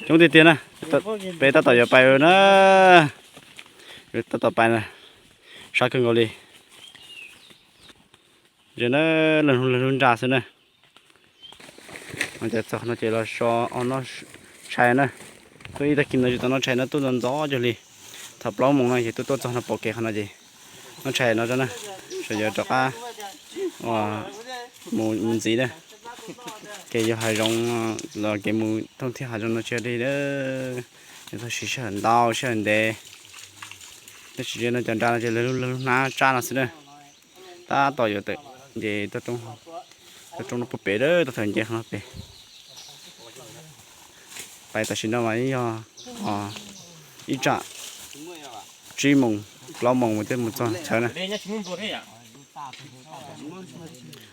Coob tiag tiag na. Peb tab tom yuav pais na. Tab tom pais na. Sab kawg nkaus li. Ces na, lawv hlub nra xwb na. Ces txog no ces los so o noj tshais na. Tuaj ib tag kis no tsis tau noj tshais no, tuaj ntxov ntxov cuag li. Thaum plaub moos no ces tuaj tuaj txog no pom kev qhov no ces noj tshais no na. Sawv daws rov qab mus ntxiv na. Kev yog hav zoov los kev mus thooj thiab hav zoov no tsis yog li. Txog siv sij hawm ntau sij hawm ntev. Tab sis no cov nra no ces lawv hlub hnab tsab no xwb na. Tab tom yuav tawm nce tuaj roob no puag pem, tau thaum nce qhov no pem. Pais tam sim no mas yog ib tsam tsib moos plaub moos mas twb mus txog chaw na.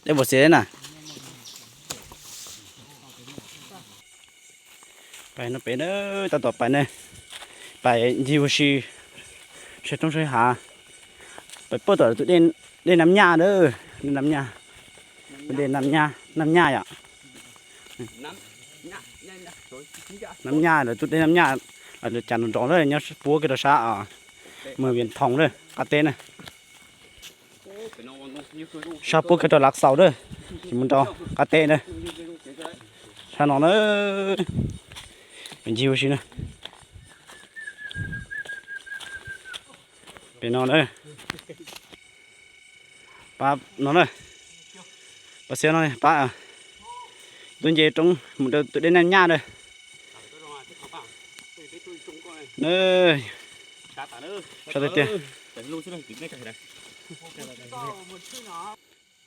Dej puas xiav na. Pais no pem na, tab tom pais na, pais ncig ua si saum roob saum hav. Pais puag tom tus dej Nab Nyaj na, dej Nab Nyaj, tus dej Nab Nyaj yom. Nab Nyaj lawv tus dej Nab Nyaj, lawv cas nrov nrov na, nyob puab kiag rau sab Mws Vias Thoos na, qab teb na. Sab puab kiag rau Lav Xaus na, ces mus rau qab teb na. Sab no na, ncig ua si na. Pem no na, pab no na, pab xiab no pab tuaj nce roob mus rau tus dej Nab Nyaj na. Sab tiag tiag.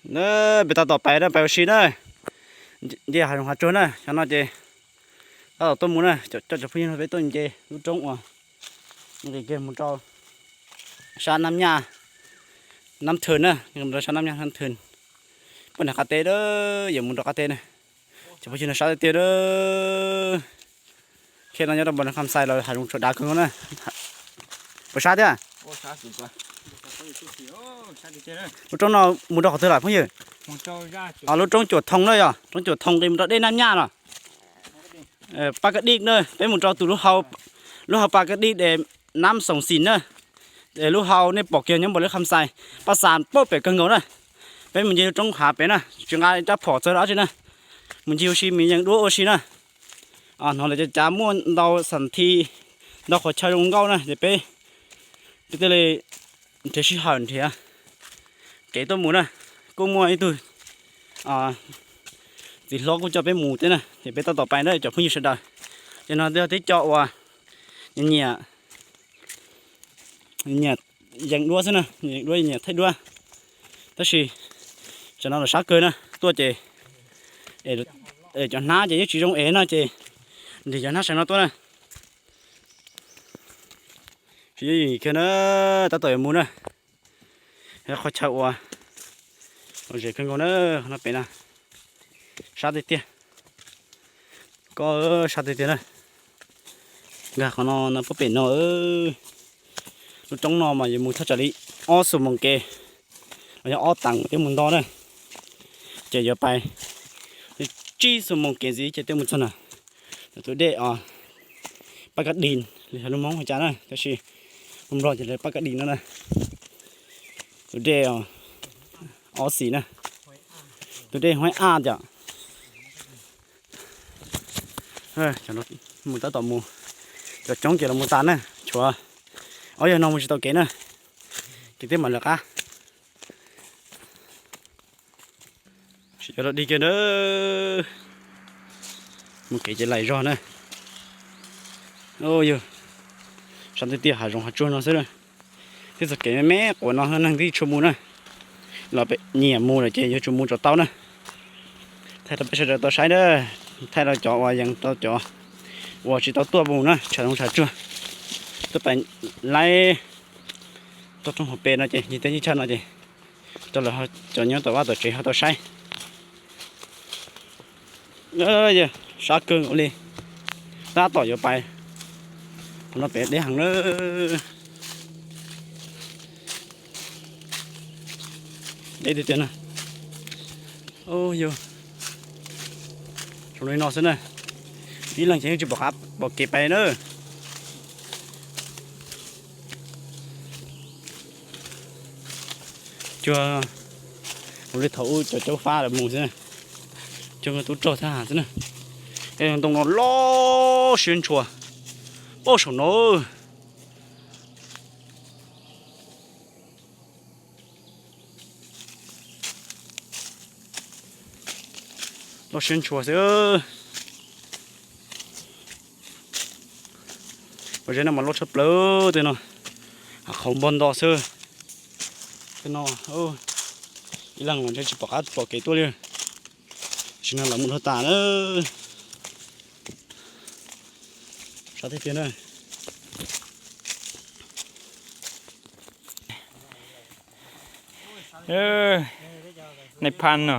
Na, peb tab tom pais na, pais ua si na. Nce hav zoov hav tsuag na, xyov no ces tab tom tuaj mus na, coj cov phooj ywg no peb tuaj nce lub roob uas nqis kiag mus rau sab Nab Nyaj, Nab Thwm na, mus rau sab Nab Nyaj Nab Thwm. Puag nram qab teb na, yuav mus rau qab teb na. Cov phooj ywg no sab tiag tiag na. Khej no nyob rau npam no Kham Xais los hav zoov tshuav dav kawg nkaus na. Puas sab thiab? Lub roob no mus rau qhov twg lawm phooj ywg? Lub roob Cuam Thoo na yog, roob Cuam Thoo nqis mus rau dej Nab Nyaj no. Paj Kab Dij na, peb mus rau tus lub hau Paj Kab Dij es Nab Xoom Xim na. Es lub hau nej pom kiag nyob npam lub Kham Xais, Paj Xas puag pem kawg nkaus na. Peb mus ncig roob hav pem na, tsis nqa rab phom txog dab tsi na. Mus ncig ua si, mus yees duab ua si na. Hnov lawv cav cav muaj ntau xam thi, ntau qhov chaw zoo nkauj na, ces peb thiaj li nrhiav sij hawm nrhiav kev tuaj mus na. Kuj muaj ib tug txiv hlob kuj coj peb mus thiab na, ces peb tab tom pais na cov phooj ywg sawv daws. Ces no yog tib co uas nyiam, nyiam yees duab xwb na, nyiam yees duab, nyiam thaij duab. Tab sis tam no los sab kawg na, tuaj ces cov hnab ces yeej tsis zoo ev no ces nrhiav cov hnab saum no tuaj na. Tsis yooj yim kiag na, tab tom yuav mus na. Qhov chaw uas lom zem kawg nkaus na, qhov no pem na, sab tiag tiag. Koj, sab tiag tiag na. Nkag qhov no no puag pem no. Lub roob no mas yuav mus thaj tsam li ob xuab moos kev, los yog ob teev thiaj mus nto na. Ces yuav pais li tsib xuab moos kev ntxiv ces thiaj mus txog na. Tus dej os, Paj Kab Dij li lus Hmoob hais cas na, tab sis lus Nplog ces lawv Paj Kab Dij no na. Tus dej os, ob xis na, tus dej Huaib Aj yom. Mus tab tom mus, cov coob ces los mus tas na, tshuav ob yawg no mus tsis tau kev na, ces twb mam lawv qab. Tsis yog los dig kiag na, mus kev ces laim zog na. Yog, sab tiag tiag hav zoov hav tsuag no xwb na. Twb txog kev me me quav no neeg twb tsis tshua mus na, los nyiam mus lawm ces yuav tsum mus tau na. Thaij rau peb sawv daws tau saib na, thaij rau cov uas yeej tau cov uas tsis tau tuaj mus na, tshav zoov tshav tsuag, tuaj pais laib toj roob hauv pes no ces, ncig teb ncig chaw no ces, rau lawv cov nyob tom vaj tom tsev ho tau saib. Sab kawg nkaus li, tab tom yuav pais, qhov no pem deb heev na. Deb tiag tiag na. Yog zoo li no xwb na, ib leeg ces yeej tsis pom qab pom kev pais na. Cuag li thaum ub cov caub fab lawv mus xwb, cuag tub rog thab ham xwb na. Ntoo no loj siab ntshua, pab saum no. Loj siab ntshua xwb. Pob zeb no mas loj tshaj plaws tej no, hav qhauv npog nto xwb. Tej no ib leeg los ntshe tsis pom qab pom kev tuaj li. Tam sim no lawv mus dhau tas na. Sab tiag tiag na. Nais phas no.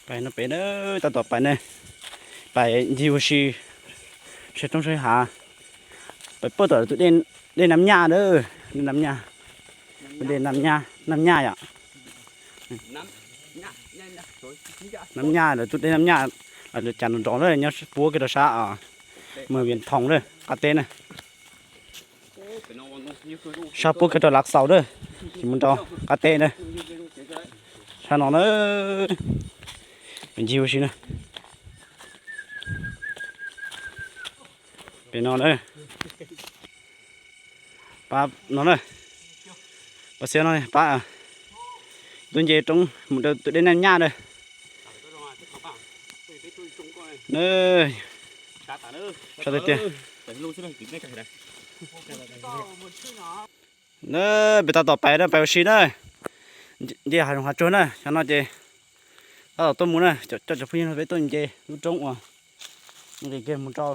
Pais no pem na, tab tom pais na, pais ncig ua si saum roob saum hav, pais puag tom tus dej Nab Nyaj na, dej Nab Nyaj, Nab Nyaj yom. Nab Nyaj lawm, tus dej Nab Nyaj, lawv cas nrov nrov na, nyob puab kiag rau sab Mws Vias Thoos na, qab teb na. Sab puab kiag rau Lav Xaus na, ces mus rau qab teb na. Sab no na, ncig ua si na. Pem no na, pab no na, pab xiab no pab tuaj nce roob mus rau tus dej Nab Nyaj na. Sab tiag tiag. Na, peb tab tom pais na, pais ua si na, nce hav zoov hav tsuag na, xyov no ces tab tom tuaj mus na, coj cov phooj ywg no peb tuaj nce lub roob uas nqis kiag mus rau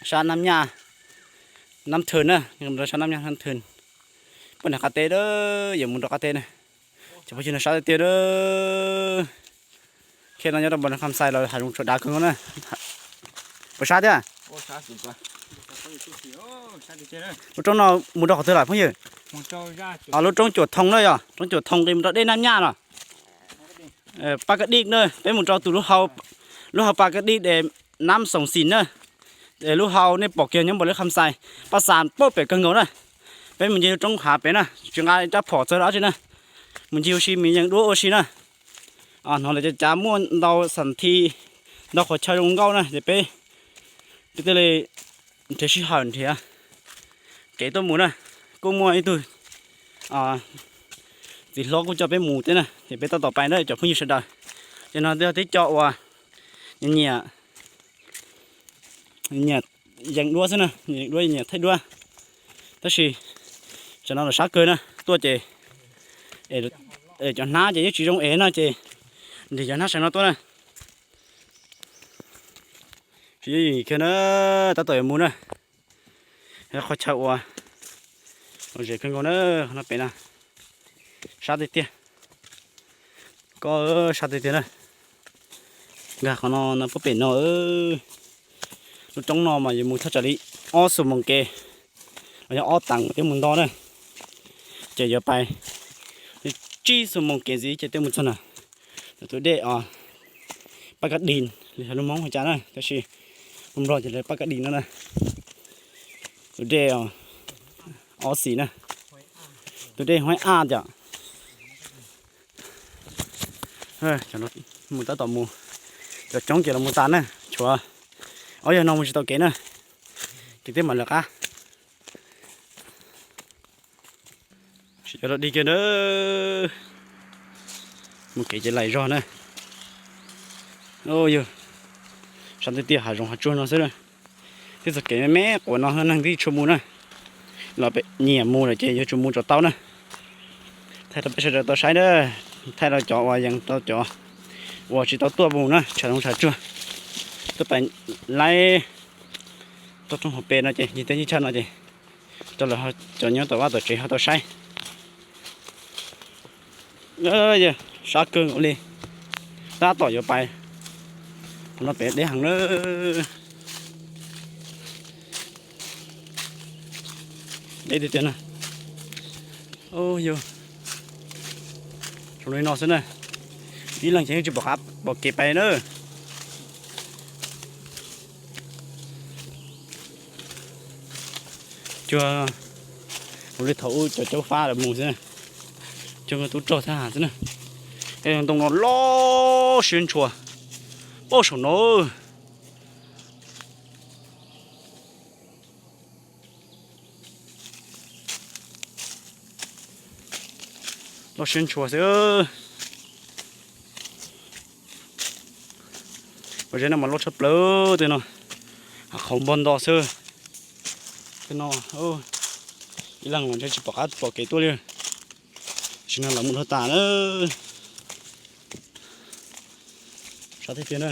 sab Nab Nyaj, Nab Thwm na, mus rau sab Nab Nyaj Nab Thwm, puag nram qab teb na, yuav mus rau qab teb na. Cov phooj ywg no sab tiag tiag na. Khej no nyob rau npam Kham Xais los hav zoov tshuav dav kawg nkaus na. Puas sab thiab? Lub roob no mus rau qhov twg lawm phooj ywg? Lub roob Cuam Thoo na yog, roob Cuam Thoo nqis mus rau dej Nab Nyaj no. Paj Kab Dij na, peb mus rau tus lub hau Paj Kab Dij es Nab Xoom Xim na. Es lub hau nej pom kiag nyob npam Kham Xais, Paj Xas puag pem kawg nkaus na. Peb mus ncig roob hav pem na, tsis nqa rab phom txog dab tsi na. Mus ncig ua si, mus yees duab ua si na. Hnov lawv cov cav muaj ntau xam thi, ntau qhov chaw zoo nkauj na, ces peb thiaj li nrhiav sij hawm nrhiav kev tuaj mus na. Kuj muaj ib tug txiv hlob kuj coj peb mus thiab na, ces peb tab tom pais na cov phooj ywg sawv daws. Ces no yog tib co uas nyiam, nyiam yees duab xwb na, nyiam yees duab, nyiam thaij duab. Tab sis tam no los sab kawg na, tuaj ces cov hnab ces yeej tsis zoo ev no ces nrhiav cov hnab saum no tuaj na. Tsis yooj yim kiag na, tab tom yuav mus na. Qhov chaw uas lom zem kawg nkaus na, qhov no pem na, sab tiag tiag. Koj, sab tiag tiag na. Nkag qhov no no puag pem no. Lub roob no mas yuav mus thaj tsam li ob xuab moos kev, los yog ob teev thiab mus nto na. Ces yuav pais li tsib xuab moos kev ntxiv ces thiaj mus txog na. Tus dej os, Paj Kab Dij li lub Hmoob hais cas na, tab sis lub Nplog ces lawv Paj Kab Dij no na. Tus dej os, ob xis na, tus dej Huaib Aj yom. Mus tab tom mus, cov coob ces los mus tas na, tshuav ob yawg no mus tsis tau kev na, ces twb mam lawv qab. Tsis cov los dig kiag na, mus kev ces laim zog na. Yog, Tso tiag tiag hav zoov hav tsuag no xwb na. Twb txog kev me me quav no neeg twb tsis tshua mus na. Los pem nyiam mus lawm ces yuav tsum mus tso tau na. Thaij rau peb sawv daws tau saib na. Thaij rau cov uas yeej tau cov uas tsis tau tuaj mus na, tshav zoov tshav tsuag. Tuaj pais laib toj roob hauv pes no ces ncig teb ncig chaw no ces rau lawv cov nyob tom vaj tom tsev ho tau saib. Sab kawg nkaus li. Tab tom yuav pais, qhov no pem deb heev na. Deb tiag tiag na. Yog zoo li no xwb na. Ib leeg ces yeej tsis pom qab pom kev pais na. Cuag ua li thaum ub cov caub fab lawv mus xwb, cuag tub rog thab ham xwb na. Ntoo no loj siab ntshua, paub saum no. Loj siab ntshua xwb. Pob zeb no mas loj tshaj plaws tej no, qhauv npog nto xwb. Tej no ib leeg los ntshe tsis pom qab pom kev tuaj li. Tam sim no lawv mus dhau tas na. Sab tiag tiag na.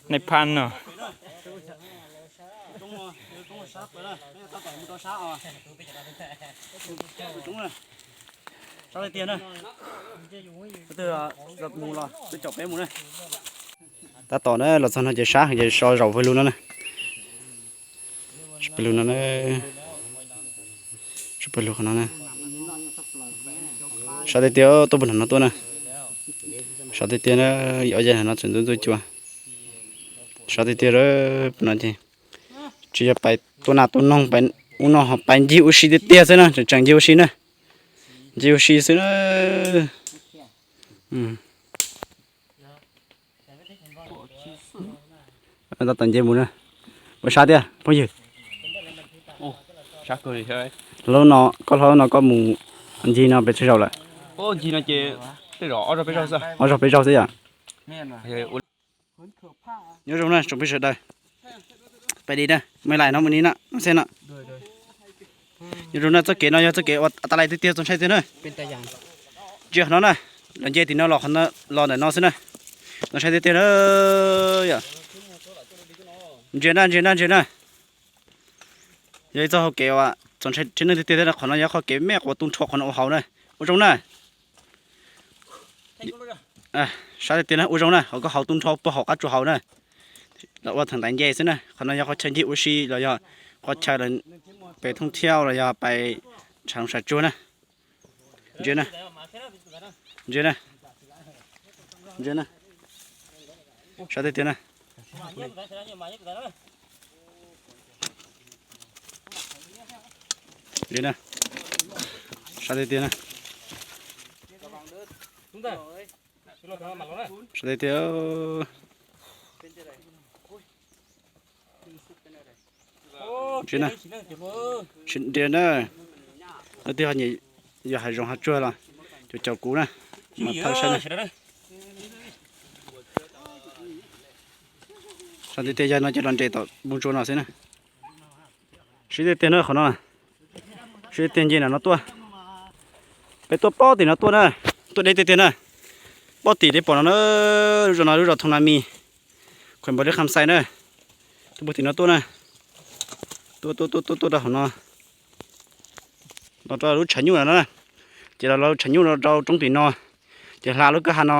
Nais phas no. Tab tom na los txog no ces sab ces so zaum pawg lug no na. Pawg lug no, pawg lug qhov no na. Sab tiag tiag tuaj puag nram no tuaj na. Sab tiag tiag na, yog yav no tseem ntxub ntxub cua. Sab tiag tiag no ces tsis yog pais tua nas tua noog, pais ub no ho pais ncig ua si tiag tiag xwb na, tseem tseem ncig ua si na. Ncig ua si xwb na. Tab tom nce mus na. Ua sab tiag phooj ywg. Hlau no, koj hlau no koj mus ncig no pes tsawg zaus lawm? Ob zaug peb zaug xwb yom. Nyob zoo na tsoom phooj ywg sawv daws. Peb li na, me lais no mus ni na, no xwb no. Nyob zoo na, txoj kev no yog txoj kev uas tas lais tiag tiag, txaus ntshai tiag na. Ntsia qhov no na, lawv nce tim no los, los ntawm no xwb na. Txaus ntshai tiag tiag na. Ntsia na, ntsia na, ntsia na. Yog ib txoj hau kev uas txaus ntshai thiab neeg tiag tiag thiab, qhov no yog qhov kev me quav tu nrho qhov no ua hauv na. Ua zoo na. Sab tiag tiag na, ua zoo na, ho koj hauv tu nrho puag hauv qab tsuas hauv na. Los ua theem ntaiv nce xwb na, qhov no yog qhov chaw ncig ua si los yog qhov chaw pem thooj thiab los yog pais tshav looj tshav tsuag na. Ntsia na, ntsia na, ntsia na, sab tiag tiag na. Ntsia na, sab tiag tiag na. Sab tiag tiag. Ntsia na, leej twg ho nyiam yos hav zoov hav tsuag los caum caum kuv na, mas thawj saib na. Sab tiag tiag, yog no ces los nres tom npoo tsua no xwb na. Sab tiag tiag na qhov no, sab tiag tiag nce nram no tuaj. Peb tuaj pob tim no tuaj na, tuaj deb tiag tiag na. Pob tim deb pom no na, lub zos no lub zos Thoo Na Mis, khuem npaum li Kham Xais na. Tuaj puag tim no tuaj na, tuaj tuaj tuaj tuaj rau hauv no, los rau lub tshav nyuj no na. Ces los lub tshav nyuj no rau roob tim no, ces hla lub kwj ha no,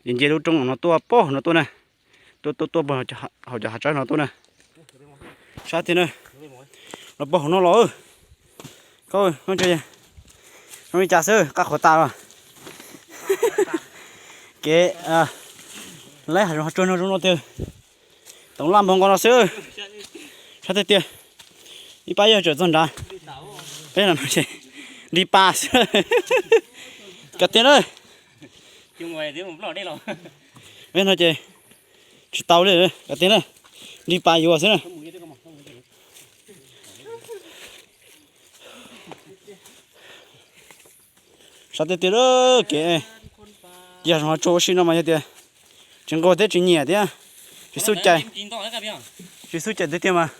ces nce lub roob no tuaj pob hauv no tuaj na. Tuaj tuaj tuaj puag hauv cov hav tsawb no tuaj na. Sab tiag na, los puag hauv no los. Koj, no li cas xwb, qab qhuav tas los. Kev laib hav zoov hav tsuag no zoo no tiag. Toov laj npog nkaus no xwb. Sab tiag tiag. Ib pab yawg tseem txog nrad. Peb no ces nrig pas xwb. Kav tiag na. Peb no ces tsis tau li, kav tiag na. Nrig pas yuav xwb na. Tiag tiag lawm kev, yog zoo tsuag ua si no mas yog tias tsis nquag thiab tsis nyiam thiab, tsis xub cai, tsis xub cai tiag tiag mas.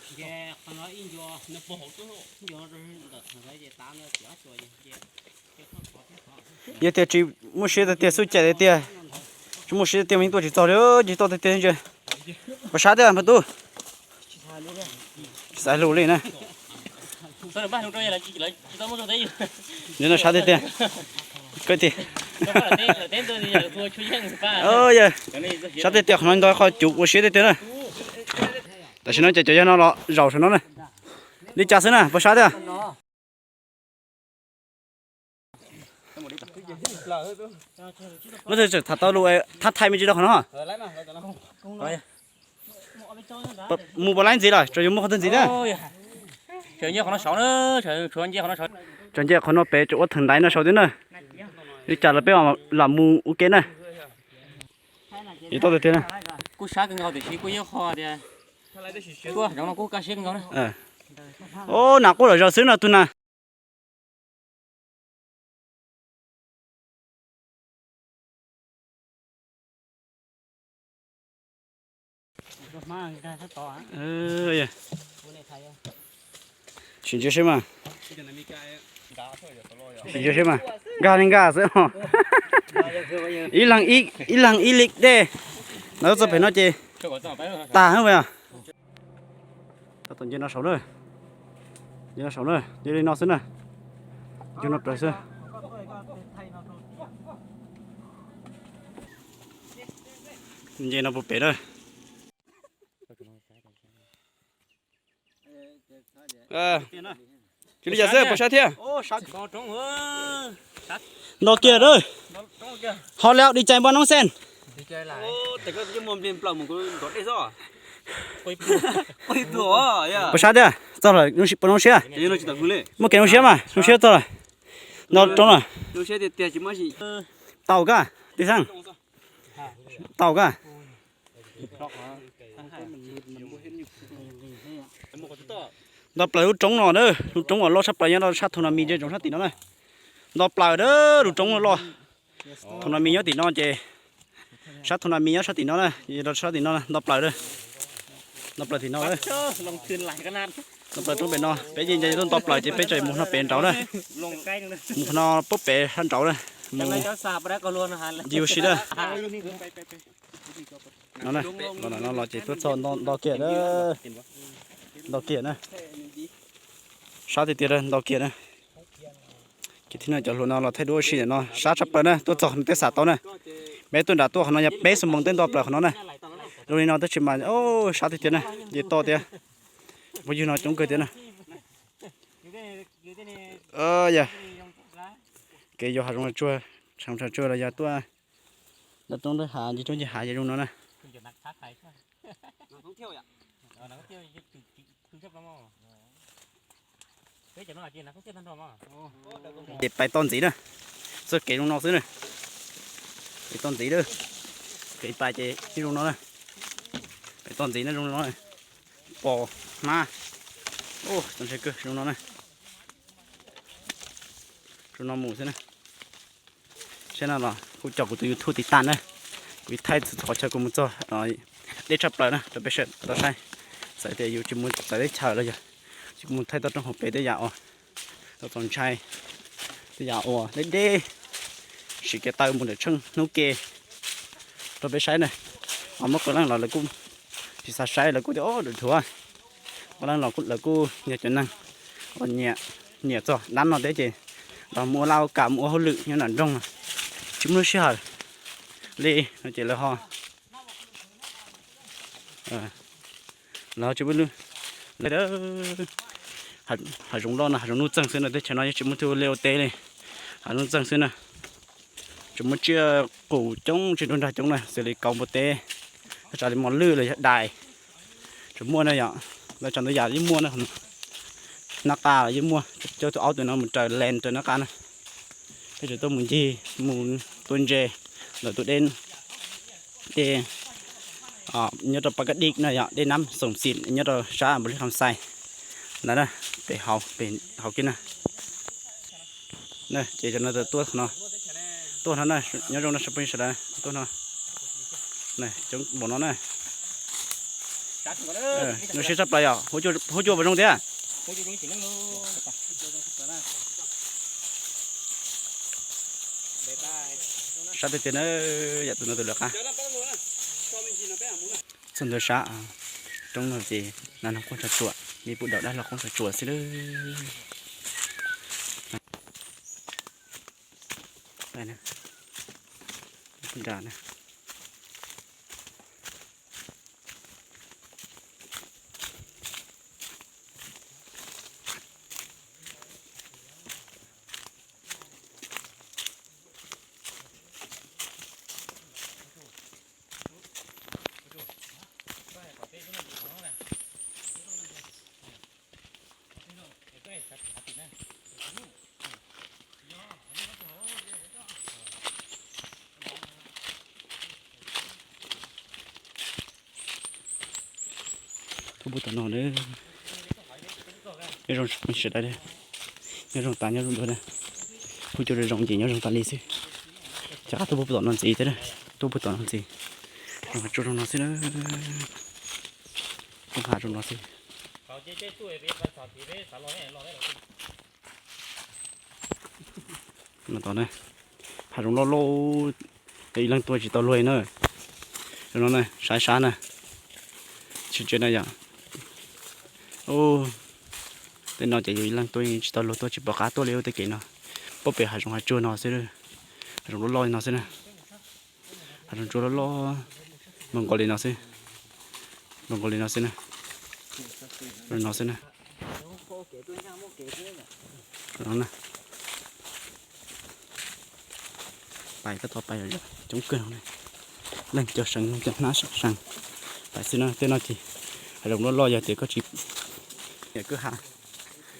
Yog tias tsis muaj siab tiag tiag xub cai tiag tiag, tsis muaj siab tiag mas yeej tuaj tsis txog li, yeej tuaj tiag tiag ntsia. Puas sab thiab npawg tub? Tsis xav lus li na. Sab tiag tiag. Yog sab tiag tiag qhov no ntog qhov cuv ua siab tiag tiag na. Tam sim no ces cov yog no los zaum saum no na. Li cas xwb na, puas sab thiab? Lub twg tseem tham tau lus thab thai me ntsis rau qhov no. Mus puas laib ntxiv lawm, tseem yuav muaj qhov twg ntxiv thiab? Tseem nce qhov no pem tseem ua theem ntaiv no saud thiab na. Li cas los peb lam mus ua ke na. Kuj sab kawg nkaus tiam sis kuj yog qhov tias kuj zoo no kuj kaj siab kawg nkaus na. Nas quaj lom zog xwb no tus nas. Sim ntsia seb mas. Sim ntsia seb mas. Nkag li nkag xwb. Ib leeg ib lig dej. Ntawd txog pem no ces tag. Tab tom nce no saud na. Nce no saud na, nce li no xwb na. Nce no raws xwb. Nce no puag pem na. Cia li yam xwb puas sab thiab? Nto kiag a. Ho leo đi cày bao nóng sen. Puas sab thiab? Txog lawm, puas zoo siab? Muaj kev zoo siab mas, zoo siab txog lawm. Nto roob lawm. Tau kab, tij xeeb. Tau kab. Nto plaws lub roob no na, lub roob uas loj tshaj plaws nyob rau sab Thoo Nas Mis ntsia ntsoov sab tim no na. Nto plaws a, lub roob loj. Thoo Nas Mis nyob tim no ces, sab Thoo Nas Mis nyob sab tim no na, sab tim no nto plaws a. Nto plaws tim no. Nto plaws roob pem no, peb yeej nce tuaj nto plaws ces peb tseem mus no pem nraud na. Mus no pub pem sab nraud na. Mus ncig ua si na. No, no los ces tuaj txog nto kiag, nto kiag na. Sab tiag tiag nto kiag na. Ces thib no cov hluas no los thaij duab ua si no sab tshaj plaws na, tuaj txog no twb xam tau na. Peb tuaj nram tuaj qhov no yog peb xuab moos twb nto plaws qhov no na. Zoo li no twb tsis mas, sab tiag tiag na, nce toj tiag. Phooj ywg no coob kawg tiag na. Yog kev yuav hav zoov tsuag, hav zoov tsuag los yog tuaj nram roob hav, ncig roob ncig hav ces zoo no na. Ces pais toj ntxiv na, txoj kev zoo no xwb na. Pais toj ntxiv na, kev pais ces zoo no na. Pais toj ntxiv na zoo no. Pom hmab, zoo no na. Zoo no mus xwb na. Saib no los kuj coj kuv tus YouTube tiv tas na. Kuv thaij txhua qhov chaw kuv mus txog deb tshaj plaws na rau peb sawv daws tau saib. Txawm tias yus tsis mus txawv teb chaws los yog tsis mus thaij toj roob hauv pes tej yam uas tau txaus ntshai, tej yam uas deb deb, siv kev taw mus ntawm tsheej hnub ke rau peb saib na. Ho muab qee leej los lawv kuj tsis xav saib, lawv kuj tias o, dhuav. Qee leej los lawv kuj yog cov neeg uas nyiam txog dab no thiab ces los mus ua laj ua kam mus ua hauj lwm nyob nram nroog no tsis muaj lub sij hawm li no ces lawv ho lawv tsis muaj lub, hav zoov loj no hav zoov nuj txeeg xwb no, teb chaws no yeej tsis muaj tug ua liaj ua teb li. Hav nuj txeeg xwb na, tsis muaj tsiaj qus coob tsis nruab nrag coob na, xws li kauv npua teb, thaj tsam li mos lwj los yog dais, tsis muaj na yom. Lawv tsav ntau yam yeej muaj na, nab qa los yeej muaj, coj tus aub tus no mus raws len raws nab qa na. Peb tseem tuaj mus ncig mus tua ntses ntawm tus dej, dej, nyob rau Pas Kaj Dim no yom, dej Nab Xoom Xim nyob rau sab Npus Lis Kham Xais ntawd na, pem hauv, pem hauv kiag na. Ces cov no tuaj qhov no, Tuaj no na, nyob zoo no sawv daws, tuaj no. Coob npaum no na. Zoo siab tshaj plaws yom, huab cua puas zoo thiab? Sab tiag tiag na, yam tus no tus lawv qab. Txog ntua sab roob no ces nas noog qoob tsuas tsuas, me pum daum dab laug qoob tsuas tsuas xwb lawm. Nra na. Tuaj pub tom no na. Nyob zoo sawv daws, nyob zoo tas nyob zoo dua na. Huab cua zoo zoo ces nyob zoo tas li xwb. Cov qab tuaj pub tom no ntxiv thiab na, tuaj pub tom no ntxiv. Zoo hav tsuag zoo no xwb na. Roob hav zoo no xwb. Los tom na, hav zoov loj loj, ib leeg tuaj tsis tau luag na. Zoo no na, sab sab na, tsis tsev na yom. Tej no ces yus ib leeg tuaj tsis tau luag, tuaj tsis pom qab tuaj li tej kev no. Pub pem hav zoov hav tsuag no xwb, hav zoov loj loj no xwb na. Hav zoov tsuag loj loj, npaum nkaus li no xwb, npaum nkaus li no xwb na, no xwb na. Pais tab tom pais coob kawg no, leej cov seev cov hnab seev pais xwb na. Tej no ces hav zoov loj loj, yog tias koj tsis, kwj ha,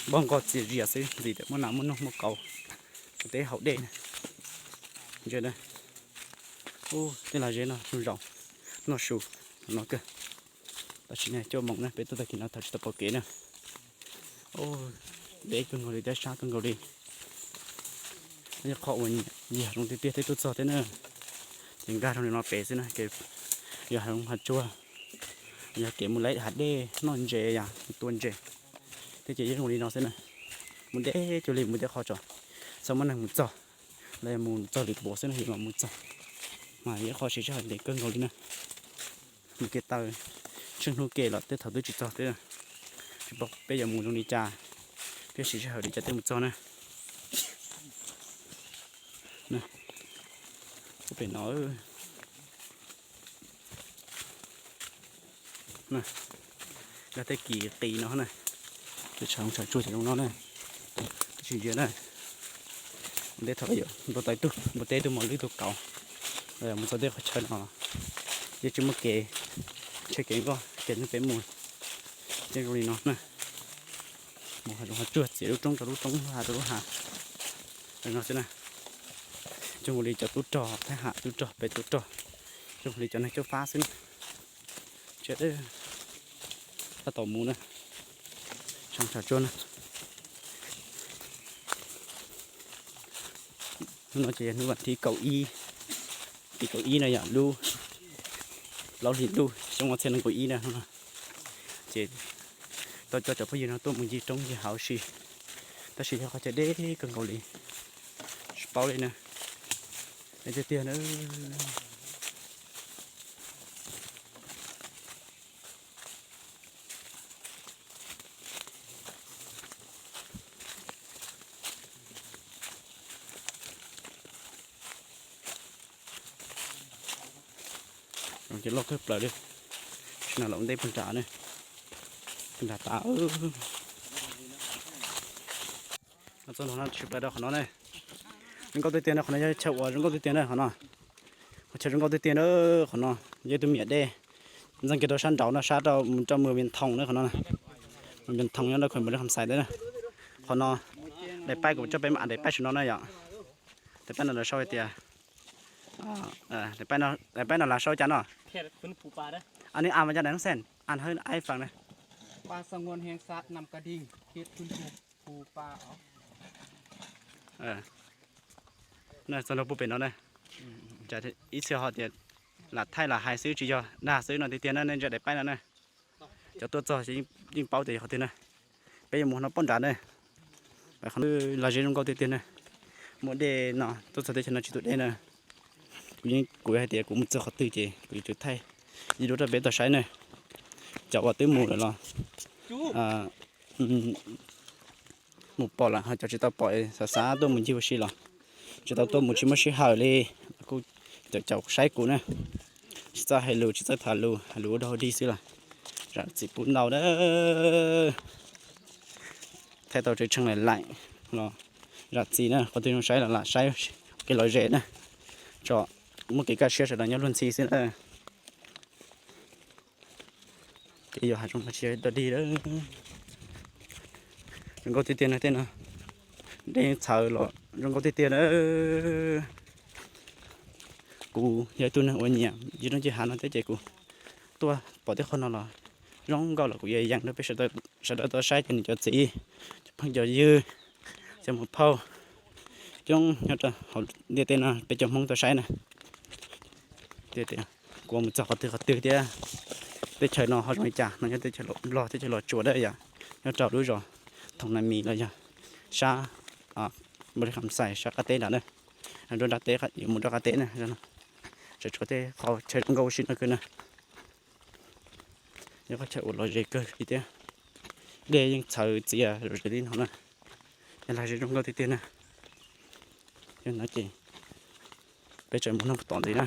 npog nqos txias zias xwb, ntxim tias muaj nas muaj noog muaj kauv, teb haus dej na. Ntsia na, tej lag zeb no zoo zaum noj su no kawg. Tam sim no cuaj moos na, peb tuaj tag kis no thaum tsis tau pom kev na. Deb kawg nkaus li thiab sab kawg nkaus li. Yog qhov uas yog hav zoov tiag tiag thiaj tuaj txog thiab na. Ces nkag rau li no pem xwb na, yog hav zoov hav tsuag, yog kev mus lawv hav dej noj ntses yom, tua ntses thiab ces yeej zoo li no xwb na. Mus deb cuag li mus tej qhov tso, txhob muaj neeg mus txog, los yog mus txog lwm npaum xwb no yus mam mus txog. Mas yog qhov siv sij hawm ntev kawg nkaus li na. Mus kev taw, tsheej hnub kev los tej thaum twb tsis txog thiab. Tsis paub peb yuav mus zoo li cas, peb siv sij hawm li cas thiaj mus txog na. Pem no, yog tej kis qis no na, tej tshav tsuag cov zoo no na, tab sis ntsia na, mus teb thaum yuav npua teb tug mos lwj tug kauv, mus txog tej qhov chaw no yeej tsis muaj kev, tsheej kev nkoj kev ntawd peb mus, yeej zoo li no na. Mus hav zoov hav tsuag txiav lub roob rau lub roob, lub hav rau lub hav, no xwb na. Zoo li cov tub rog, thab ham tub rog, pem tub rog, zoo li cov neeg caub fab xwb na. Tab tom mus na, tshav tsuag na. Hnub no ces yog hnub vas thib kaum ib, thib kaum ib no yog lub plaub hlis ntuj xyoo ob txhiab nees nkaum ib na. Ces tau coj cov phooj ywg no tuaj mus ncig roob ncig hav ua si, tab sis yog qhov chaw deb kawg nkaus li, tsis paub li na, deb tiag tiag na. Ces loj kawg plaws li, sim no los ua ntej puag nram ne, puag nram tas. Txog no tsis pais rau qhov no ne, zoo nkauj tiag tiag no, qhov no yog chaw uas zoo nkauj tiag tiag na qhov no, qhov chaw zoo nkauj tiag tiag na. Qhov no yog tus miam dej ntxeev kiag rau sab nraud no, sab rau mus rau Mường Thòng na qhov no, Mường Thòng nyob rau Khuem Mường Lươn Khăm Xais ntawd na. Qhov no daim paib kuv coj peb mam daim paib saum no na yom. Daim paib no lawv sau hais tias, daim paib no lawv sau cas no? Anws a mas cas daim no xeem, anws hawb ai fam na. Ba sngewbha heng sat năm ka dhing thiab phun phu phu pa os. Txog nrog puag pem no na, ib txhia ho tias lam thaij lam hais xwb tsis yog dag xwb no tiag tiag na, nej ntsia daim paib no na. Cov tuaj txog yeej paub tias yog qhov twg na. Peb yuav mus no poj nrad na. Qhov no lom zem zoo nkauj tiag tiag na. Muaj dej no, tuaj txog teb chaws no tsis tu dej na. Kuv yeej, kuv hais tias kuv mus txog qhov twg ces kuv yuav tsum thaij ib duab rau peb tau saib na. Cov uas twb mus lawm los mus pom lawm, ho cov tsis tau pom xav xav tuaj mus ncig ua si los tsis tau tuaj mus, tsis muaj sij hawm li. Kuj caum caum saib kuv na, tsis txawj hais lus tsis txawj tham lus, hais lus ua dog dig xwb los zam txim pub ntau na. Thaij tau tseem tsheej laim laim los zam txim na, qhov twg zoo saib los lam saib, kev lom zem na, tso, muaj kev kaj siab sawv daws nyob luag ntxhi xwb na. Kev yuav hav zoov mas tsis yog dog dig lawm. Zoo nkauj tiag tiag na tej no, dej txhawv los zoo nkauj tiag tiag na. Kuv yog ib tug neeg uas nyiam ncig roob ncig hav no thiab ces kuv tuaj pom tej qhov no los zoo nkauj los kuv yuav yees rau peb sawv daws tau saib, cov niam cov txiv, cov phooj cov ywg, cov muam phauj coob nyob rau hauv ntiaj teb no peb cov Hmoob tau saib na. Tias kuv mus txog qhov twg qhov twg thiab, teb chaws no ho zoo li cas no, nyob teb chaws Nplog teb chaws Los Tsuas na yom, nyob rau lub zos Thoom Nas Mis los yog sab Npaus Lis Kham Xais sab qab teb nrad na. Nrog nrab teb, yuav mus nrog qab teb na. Tseem tshuav tej qhov chaw zoo nkauj ua si no kawg na. Yog qhov chaw uas lom zem kawg li thiab. Dej yeej txhawv txias lom zem li no na. Yog lom zem zoo nkauj tiag tiag na. Yog no ces peb tseem mus noj tom ntxiv na.